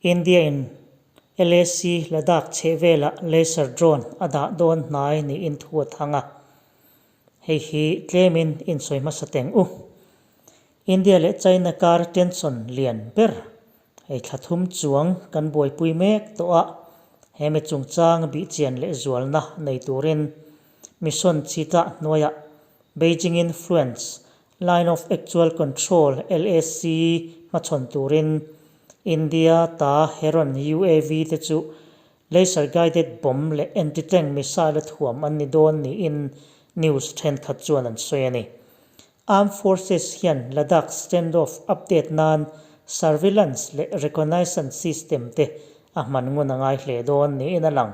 India-in LAC Ladakh chhehvelah laser drone a dah dawn hnai niin thu a thang a. Hei hi tlemin insawi hmasa teng u. India leh China kar tension lian ber hei thla thum chuang kan buaipui mek tawh a, he mi chungchang bihchian leh zualna nei turin mission chita hnuaiah Beijing influence Line of Actual Control, LAC, hmachhawn turin India ta Heron UAV te chu Laser guided bomb leh anti-tank missile a thuam an ni dawn niin news thenkhat chuan an sawi a ni. Armed Forces hian Ladakh standoff update nan surveillance leh reconnaissance system te a hman ngun a ngai hle dawn niin a lang.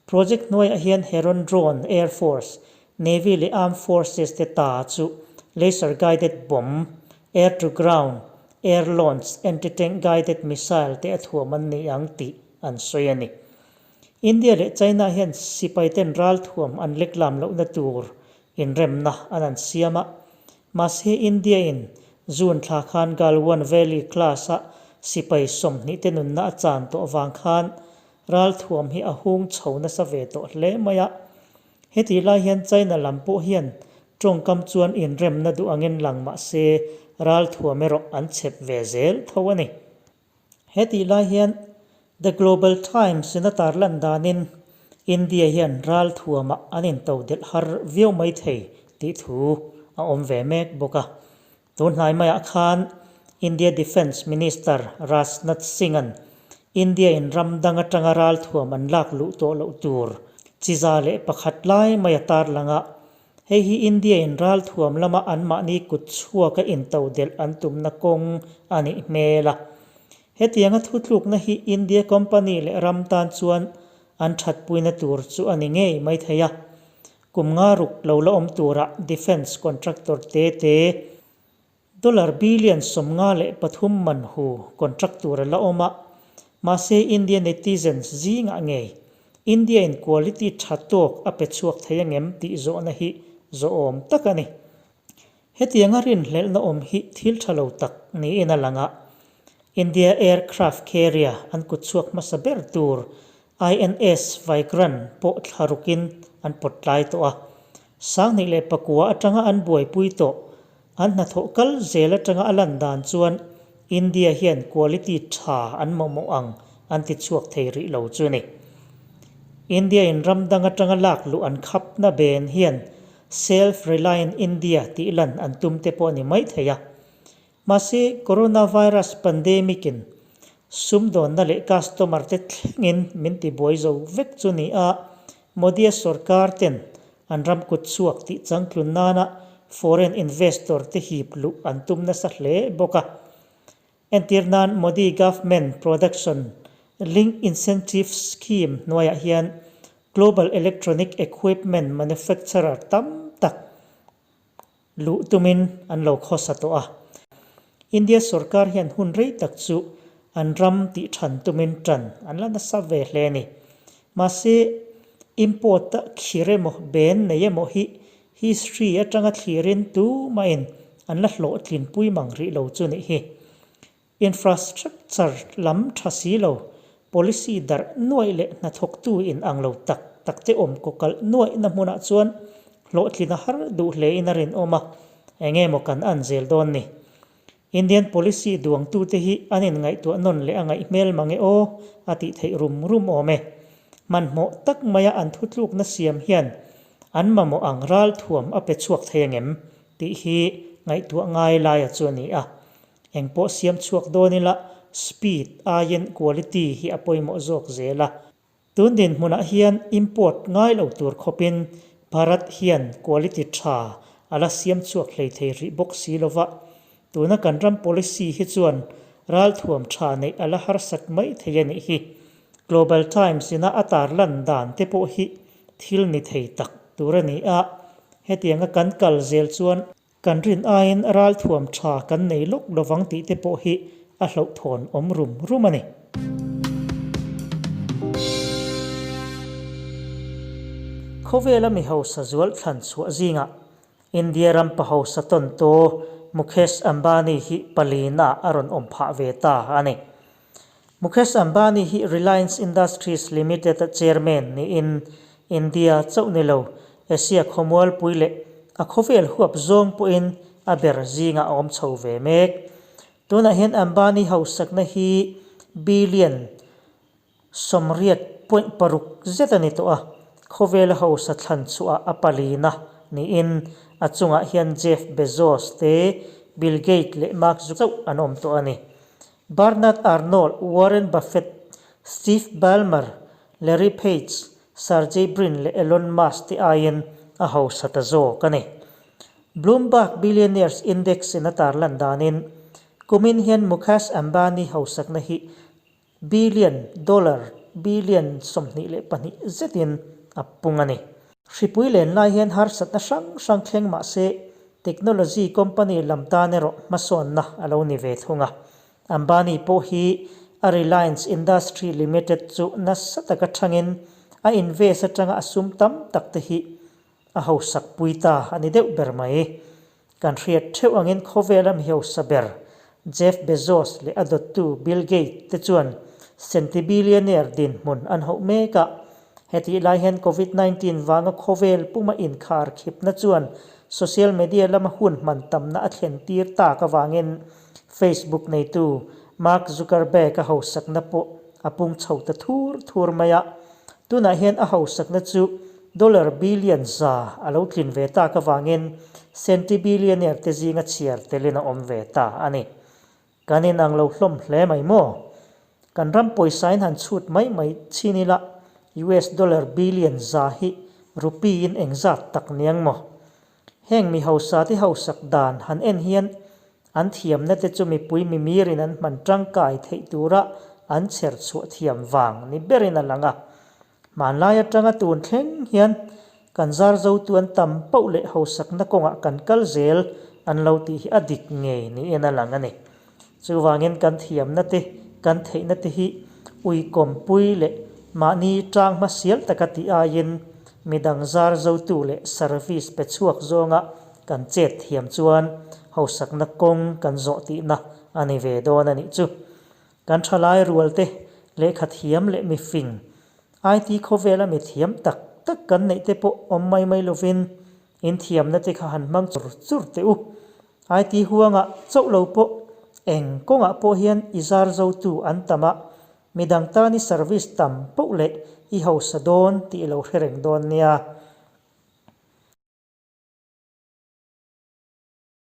Project hnuaiah hian Heron drone Air Force, Navy leh Armed Forces te ta chu laser guided bomb, air-to-ground, air-launched anti-tank guided missile te a thuam an ni ang tih an sawi a ni. India leh China hian sipaiten ralthuam an leklam lohna tur inremna an an siam a, mahse India-in June thla khan Galwan Valley class-a sipai 20 te nunna a chan tawh avang khan ralthuam hi a hung chho nasa ve tawh hle mai a. Hetih lai hian China lam pawh hian tawngkam chuan inremna duh angin lang mahse ralthuam erawh an chep ve zel tho a ni. He tih lai hian The Global Times in a tarlan danin India hian ralthuamah an into delh har viau mai thei tih thu a awm ve mek bawk a. Tun hnai maiah khan India Defence Minister Rajnath Singh-a'n India in ram dang atanga ralthuam an lak luh tawh loh tur chi 101 lai mai a tarlang a. Hei hi India in ralthuam lama anmahni kut chhuaka into delh an tumna kawng a nih hmel a. Hetianga thutlukna hi India company leh ram tan chuan an thatpuina tur chu a ni ngei mai thei a. Kum nga ruk lo la awm tura defence contractor te te Dollar billion 53 man hu contract tur a la awm a, mahse India netizens zingah ngei India in quality tha tawk a pe chhuak thei angem tih zawhna hi zawhawm tak a ni. Hetianga rinhlelhna awm hi thil tha lo tak niin a lang a, India aircraft carrier an kut chhuak hmasa ber tur INS Vikrant pawh thla rukin an pawt tlai tawh a, 2009 atanga an buaipui tawh An hnathawh kal zel atanga a lan dan chuan India hian quality tha an mamawh ang an ti chhuak thei rih lo chu ni. India in ram dang atanga lak luh an khapna ben hian self-reliant India tih lan an tum te pawh a ni mai thei a. Mahse coronavirus pandemic in sumdawnna leh customer te thlengin min ti buai zo vek chu ni a, Modi-a sorkar ten An ram kut chhuak tih changtlun nana foreign investor te hip luh an tum nasa hle bawk a. Entir nan Modi Government Production Link Incentive Scheme hnuaiah hian global electronic equipment manufacturer tam tak Luh tumin an lo khawsa tawh a. India sorkar hian hun rei tak chu an ram tih than tumin tan an la nasa ve hle a ni. Mahse, import-a khir emaw ben nei emaw hi history atanga thlirin tumahin an la hlawhtlinpui mang rih lo chu nih hi. Infrastructure lam tha si lo, policy darh nuaih leh hnathawktu in ang lo tak tak te awm kaw kalh nuaihna hmunah chuan hlawhtlin a har duh hle in a rinawm a, eng emaw kan an zel dawn ni. Indian policy duangtute hi an inngaihtuah nawn leh a ngaih hmel mange aw a tih theih rum rum awm e. Hmanhmawh tak maia an thutlukna siam hian an mamawh ang ralthuam a pe chhuak thei angem tih hi ngaihtuah ngai laia chu a ni a. Eng pawh siam chhuak dawn ila speed aiin quality hi a pawimawh zawk zel a. Tun dinhmunah hian import ngai lo tur khawpin Bharat hian quality tha a la siam chhuak hlei thei rih bawk si lo va, tuna kan ram policy hi chuan ralthuam tha neih a la harsat mai thei a nih hi. Global Times ina a tarlan dan te pawh hi thil ni thei tak tur a ni a, hetianga kan kal zel chuan Kan rin aiin ralthuam tha kan nei lawk lovang tih te pawh hi a hlauhthawn awm rum rum a ni. Khawvela mi hausa zual thlan chhuah zingah India ram pa hausa tawntaw Mukesh Ambani hi palina a rawn awm phah ve ta a ni. Mukesh Ambani hi Reliance Industries Limited-a chairman niin India chauh ni lo, Asia khawmualpui leh a khawvel huap zawng pawhin a ber zingah a awm chho ve mek. Tunah hian Ambani hausakna hi billion 80.6 zet a ni tawh a, khawvela hausa thlan chhuah a palina niin a chungah hian Jeff Bezos te, Bill Gates leh Mark Zuckerberg chauh an awm tawh a ni. Bernard Arnault, Warren Buffett, Steve Ballmer, Larry Page, Sergey Brin leh Elon Musk te aiin a hausa ta zawk a ni. Bloomberg Billionaires Index in a tarlan danin, kumin hian Mukesh Ambani hausakna hi Billion, dollar billion 22 zetin a pung a ni. Hripui len lai hian harsatna hrang hrang thleng mah se technology company lam tan erawh hmasawnna a lo ni ve thung a. Ambani pawh hi a Reliance Industry Limited chu nasa taka thangin a invest atanga a sum tam tak te hi a hausak pui ta a ni deuh ber mai. Kan hriat theuh angin khawvela mi hausa ber Jeff Bezos leh a dawttu Bill Gates te chuan centibillionaire dinhmun an hauh mek a. Hetih lai hian Covid 19 vanga khawvel puma inkhar khipna chuan social media lama hun hman tamna a thlen tir tak avangin Facebook neitu Mark Zuckerberg-a hausakna pawh a pung chho ta thur thur mai a. Tunah hian a hausakna chu Dollar billion 100 a lo tlin ve tak avangin centibillionaire te zinga chhiar telin a awm ve ta a ni. Kan inang lo hlawm hle mai maw? Kan ram pawisain han chhut mai mai chhin ila US dollar billion 100 hi rupee in engzat tak niang maw? Heng mi hausa te hausak dan han en hian an thiamna te chu mipui mimirin an hman tangkai theih tura an chher chhuah thiam vang ni berin a lang a. Hmanlai atanga tun thleng hian kan zar zotu an tam poh leh hausakna kawngah kan kal zel an lo tih hi a dik ngei niin a lang a ni. Chuvangin kan thiamna te, kan theihna te hi uikawmpui leh mahni tang hmasial taka tih aiin midang zar zotu leh service pe chhuak zawnga kan chet thiam chuan hausakna kawng kan zawh tihna a ni ve dawn a nih chu. Kan thalai rualte lehkha thiam leh mifing, IT khawvela mi thiam tak tak kan neih te pawh awm mai mai lovin in thiamna te kha han hmang chur chur teh u. IT huangah chauh lo pawh eng kawngah pawh hian i zar zotu an tam a, midang tan i service tam poh leh i hausa dawn tih i lo hre reng dawn nia.